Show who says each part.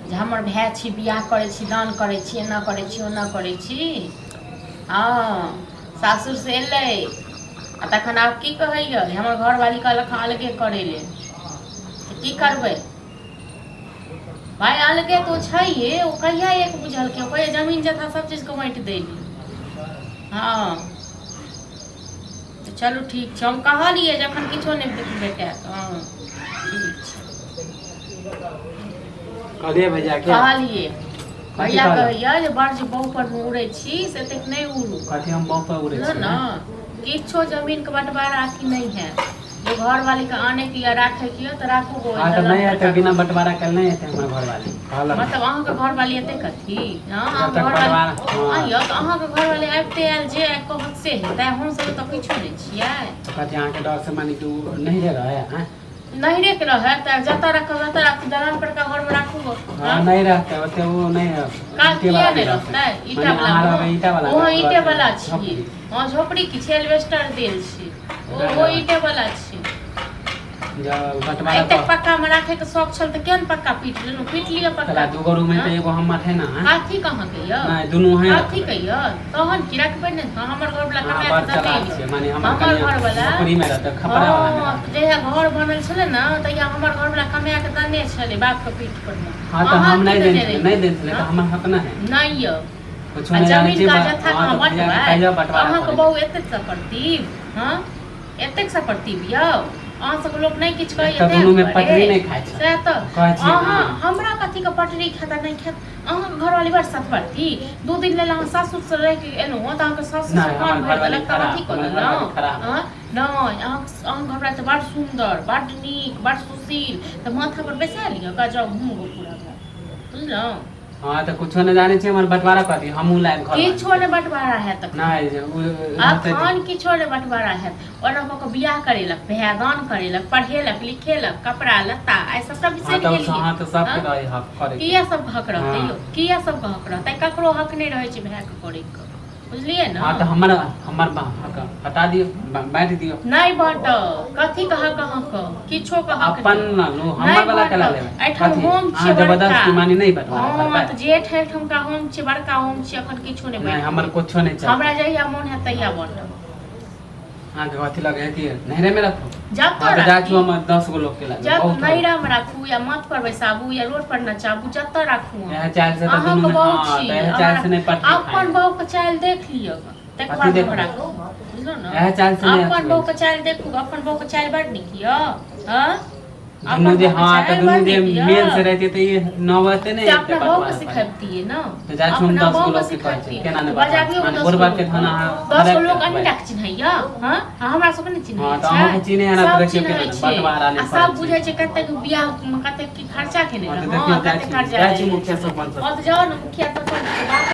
Speaker 1: जे हमर भाय छी, बियाह करै छी, दान करै छी, एना करै छी, ओना करै छी। हँ, सासुरसँ एलै आ तखन आब की कहैए, हमर घरवाली कहलक हँ अलगे करै लेल, तऽ की करबै भाय? अलगे तऽ ओ छैहे। ओ कहिया एक बुझलकै? ओ कहैए जमीन जथा सब चीजके बाँटि दै लेल। हँ, तऽ चलू ठीक छै, हम कहलियै जखन किछो नहि भेटत। हँ, ठीक छै।
Speaker 2: कहलियै भैया के?
Speaker 1: कहलियै। भैया
Speaker 2: कहलक?
Speaker 1: कहैया जे बड़ जे बहु पर मे उड़ै छी से एतेक नहि उड़ू।
Speaker 2: कथी हम बम पर उड़ै
Speaker 1: बुझलहुँ
Speaker 2: छी?
Speaker 1: ने, किछो जमीन के बंटवारा अथी नहि है। जे घरवाली के आने के या राखे के यऽ तऽ राखू गो।
Speaker 2: हाँ, तऽ नहि हेतै, बिना बंटवारा कल नहि हेतै। हमर घरवाली कहलक।
Speaker 1: मतलब अहाँके घरवाली एते कथी? हँ,
Speaker 2: जब
Speaker 1: अहाँके
Speaker 2: तक
Speaker 1: घरवाली
Speaker 2: बंटवारा, हाँ।
Speaker 1: आँ यौ, तऽ अहाँके घरवाली आबिते आयल जे कहत से हेतै? हमसभ तऽ किछो नहि छियै।
Speaker 2: तऽ कथी अहाँके डर से माने कि ओ नहिरे रहै हैं?
Speaker 1: नहिरे के रहै तऽ जतऽ रखब ततऽ राखू, दलान पर का घरमे राखू गो।
Speaker 2: हाँ, नहीं रहते ओते, वो नहीं रहते।
Speaker 1: का
Speaker 2: ईंटे
Speaker 1: किया
Speaker 2: वाला
Speaker 1: नहि
Speaker 2: रहतै।
Speaker 1: रहतै? ईटा
Speaker 2: माने अहाँ
Speaker 1: वाला
Speaker 2: रहबै ईटा वाला?
Speaker 1: ओहो ईटे वाला छियै।
Speaker 2: झोपड़ी।
Speaker 1: हँ, झोपड़ी की छै, एल्वेस्टर देल छै ओ।
Speaker 2: नहि
Speaker 1: ओ
Speaker 2: रहै।
Speaker 1: ईटे वाला छै।
Speaker 2: जब बंटवारा
Speaker 1: एतेक पक्का मे राखे के शौक छल तऽ केहन पक्का पीट लेलहुँ? पीट लिअ पक्का।
Speaker 2: तोरा दूगो रूम है तऽ एगो हमर है ना, हैं?
Speaker 1: कथी कहाँ के यऽ?
Speaker 2: नहीं, दुनू है।
Speaker 1: कथी के यऽ? तहन की रखबै ने? हँ, हमर घर वाला
Speaker 2: हाँ,
Speaker 1: कमाए
Speaker 2: बड़
Speaker 1: के
Speaker 2: चलाक
Speaker 1: दऽ
Speaker 2: छियै, माने हमर
Speaker 1: हमर
Speaker 2: कनिया
Speaker 1: घर वाला
Speaker 2: झोपड़ी में रहतै, खपरा वाला में
Speaker 1: हँ,
Speaker 2: रहतै।
Speaker 1: जहिया घर बनल छलै ने तहिया हमर घर वाला कमाए के दने छलै बाप के पीठ पर मे।
Speaker 2: हाँ, तऽ
Speaker 1: अहाँ
Speaker 2: हम
Speaker 1: की
Speaker 2: नहि
Speaker 1: देने
Speaker 2: देने छलियै,
Speaker 1: रहियै?
Speaker 2: नहि देने छलियै तऽ
Speaker 1: हँ?
Speaker 2: हमर हक नहि है?
Speaker 1: नहि यऽ।
Speaker 2: कुछो
Speaker 1: आ
Speaker 2: नहि जानै
Speaker 1: जमीन
Speaker 2: छियै।
Speaker 1: का जथा
Speaker 2: हाँ,
Speaker 1: कहाँ
Speaker 2: तऽ भैया के
Speaker 1: बँटबै?
Speaker 2: कहियो बंटवारा
Speaker 1: अहाँके
Speaker 2: करै।
Speaker 1: बहु एतेक सपरतीब? हँ, एतेक सपरतीब यौ अहाँ सबके लोक नहि किछु कहैया
Speaker 2: तऽ
Speaker 1: तें
Speaker 2: दुनूमे
Speaker 1: दुआरे?
Speaker 2: पटरी नहि खाइ छै।
Speaker 1: सएह तऽ।
Speaker 2: कहै छियै,
Speaker 1: अहाँ
Speaker 2: हँ।
Speaker 1: हमरा कथीके पटरी खायत आ नहि खायत? अहाँके घरवाली बड़ सतवरती। 2 दिन लेल अहाँ सासुरसँ रहि कऽ एलहुँ हँ तऽ अहाँके सासुर
Speaker 2: नहि,
Speaker 1: कान
Speaker 2: हमर
Speaker 1: भरि
Speaker 2: घरवाली
Speaker 1: देलक तऽ
Speaker 2: खराब,
Speaker 1: अथी कऽ
Speaker 2: हमर
Speaker 1: देलहुँ?
Speaker 2: घरवाली खराब।
Speaker 1: हँ, नहि, अहाँके अहाँके घरवाली तऽ बड़ सुन्दर, बड़ नीक, बड़ सुशील, तऽ माथा पर बैसा लिअ, ओकरा जाउ घुमू पूरा घर, बुझलहुँ?
Speaker 2: हाँ, तऽ कुछो नहि जानै छियै, हमर बंटवारा कऽ दियौ, हमहूँ लायब घर।
Speaker 1: किछो नहि बंटवारा हैत एखन।
Speaker 2: नहि जे ओ रहतै।
Speaker 1: अखन किछो नहि बंटवारा हैत। ओना कऽ कऽ बियाह करेलक, भैयादान करेलक, पढ़ेलक लिखेलक, कपड़ा लत्ता, आइ सबटा
Speaker 2: हाँ
Speaker 1: बिसरि
Speaker 2: तऽ
Speaker 1: गेलियै?
Speaker 2: हाँ, तऽ सबके
Speaker 1: हँ?
Speaker 2: रहै हक करे।
Speaker 1: किया सबके हक रहतै
Speaker 2: हाँ।
Speaker 1: यौ? किया सबके हक रहतै? ककरो हक नहि रहै छै भायके करैके, बुझलियै ने?
Speaker 2: हाँ, तऽ हमर हमर हक हटा दियौ, बाँटि दियौ।
Speaker 1: नहि बाँटब। कथी के हक अहाँके? किछो के हक
Speaker 2: अपन
Speaker 1: नहि।
Speaker 2: ना लो,
Speaker 1: नहि
Speaker 2: हमर वाला केला
Speaker 1: बाँटब।
Speaker 2: लेबै?
Speaker 1: एहिठाम
Speaker 2: कथी
Speaker 1: हम
Speaker 2: अहाँ
Speaker 1: छियै बड़का।
Speaker 2: जबरदस्ती मानी नहि बंटवारा
Speaker 1: हँ,
Speaker 2: करबै?
Speaker 1: तऽ जेठ एहिठमका हम छियै, बड़का हम छियै। अखन किछो नहि
Speaker 2: नहि,
Speaker 1: बाँटि
Speaker 2: हमर
Speaker 1: देब।
Speaker 2: कुछो नहि चलतै।
Speaker 1: हमरा जहिया मोन हैत तहिया बाँटब।
Speaker 2: अहाँके कथी लगे है कि नैहरे में रखो?
Speaker 1: जब
Speaker 2: हाँ, तऽ जाइ
Speaker 1: राखी
Speaker 2: छी हम, 10 गो लोग के लगे
Speaker 1: जब
Speaker 2: बहुत हो।
Speaker 1: नैहरामे राखू या माथ पर बैसाबू या रोड पर नचाबू, जतऽ राखू अहाँ।
Speaker 2: इएह चालि से तऽ
Speaker 1: अहाँके
Speaker 2: दुनू में
Speaker 1: बहु
Speaker 2: हाँ
Speaker 1: छी
Speaker 2: तऽ इएह चालि से नहि पटरी
Speaker 1: अपन
Speaker 2: खाइ।
Speaker 1: बहुके चालि देख लिअ, तकर
Speaker 2: कथी
Speaker 1: बाद
Speaker 2: देखबै?
Speaker 1: हमरा बुझलहुँ ने?
Speaker 2: इएह चालि से नहि
Speaker 1: अपन
Speaker 2: अथी
Speaker 1: बहुके चालि देखू। अपन बहुके चालि बड़ नीक यऽ। हँ,
Speaker 2: दुनू
Speaker 1: अपन
Speaker 2: जे
Speaker 1: बहुके
Speaker 2: हाँ, तऽ
Speaker 1: चालि
Speaker 2: दुनू
Speaker 1: बड़
Speaker 2: जे
Speaker 1: नीक यऽ।
Speaker 2: मेल से रहती तऽ ई नौबते नहि
Speaker 1: से
Speaker 2: एते
Speaker 1: अपना बहुके
Speaker 2: बंटवारा करे।
Speaker 1: सिखबतियै ने।
Speaker 2: तऽ जाइ छी हम,
Speaker 1: अपना
Speaker 2: 10 गो
Speaker 1: बहुके
Speaker 2: लोग के कहै छियै
Speaker 1: सिखबतियै
Speaker 2: केना नहि
Speaker 1: तऽ
Speaker 2: बंटवारा
Speaker 1: बजाबियौ।
Speaker 2: माने
Speaker 1: 10 गो
Speaker 2: बुढ़बा के
Speaker 1: लोकके
Speaker 2: धन अहाँ
Speaker 1: 10 गो
Speaker 2: हड़पि
Speaker 1: लोक
Speaker 2: के
Speaker 1: अहीं
Speaker 2: रखबै।
Speaker 1: टाके चिन्हैया? हँ, आ हमरा सबके नहि चिन्है
Speaker 2: हाँ, तऽ
Speaker 1: छै?
Speaker 2: अहाँके चिन्है है ने, तऽ
Speaker 1: सब
Speaker 2: देखियौ
Speaker 1: चिन्है
Speaker 2: केना
Speaker 1: छै
Speaker 2: बंटवारा
Speaker 1: आ
Speaker 2: नहि
Speaker 1: सब
Speaker 2: करै
Speaker 1: बुझै
Speaker 2: छै।
Speaker 1: छै कतेक बियाहमे कतेक की खर्चा केने
Speaker 2: हाँ, तऽ
Speaker 1: रहौं
Speaker 2: देखियौ
Speaker 1: आ
Speaker 2: जाइ
Speaker 1: कतेक
Speaker 2: छी
Speaker 1: कर्जा
Speaker 2: जाइ छी
Speaker 1: लेने
Speaker 2: मुखिया
Speaker 1: छी।
Speaker 2: सरपंच
Speaker 1: हँ,
Speaker 2: सब।
Speaker 1: तऽ जाउ ने मुखिया सरपंच के बात।